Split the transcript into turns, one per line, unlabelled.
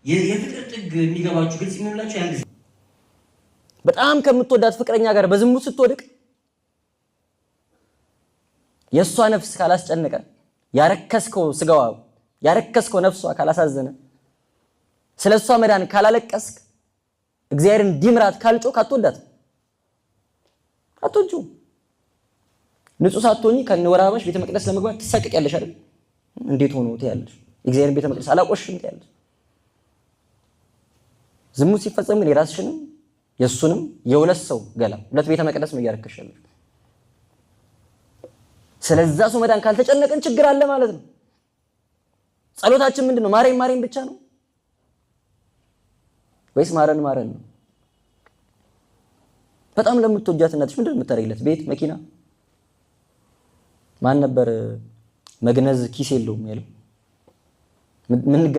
የፍቅር ጥግ የሚገባችሁ ግልጽ የሚሆንላችሁ ያን ጊዜ
በጣም ከምትወዳት ፍቅረኛ ጋር በዝሙት ስትወድቅ የእሷ ነፍስ ካላስጨነቀ፣ ያረከስከው ስጋዋ፣ ያረከስከው ነፍሷ ካላሳዘነ፣ ስለ እሷ መዳን ካላለቀስክ፣ እግዚአብሔር እንዲምራት ካልጮክ አትወዳትም፣ አትወጂውም። ንጹህ ሳትሆኚ ከነወር አበባሽ ቤተ መቅደስ ለመግባት ትሳቀቂያለሽ አይደል? እንዴት ሆኖ ትያለሽ። እግዚአብሔርን ቤተ መቅደስ አላቆሽም ትያለሽ። ዝሙት ሲፈጸም ግን የራስሽንም የእሱንም የሁለት ሰው ገላ፣ ሁለት ቤተ መቅደስ ነው እያረከሽ ያለሽ። ስለዛ ሰው መዳን ካልተጨነቅን ችግር አለ ማለት ነው። ጸሎታችን ምንድን ነው? ማረኝ ማረኝ ብቻ ነው ወይስ ማረን ማረን ነው? በጣም ለምትወጃት እናትሽ ምንድን ነው የምታደርጊለት? ቤት፣ መኪና? ማን ነበር መግነዝ ኪስ የለውም ያለው? ምን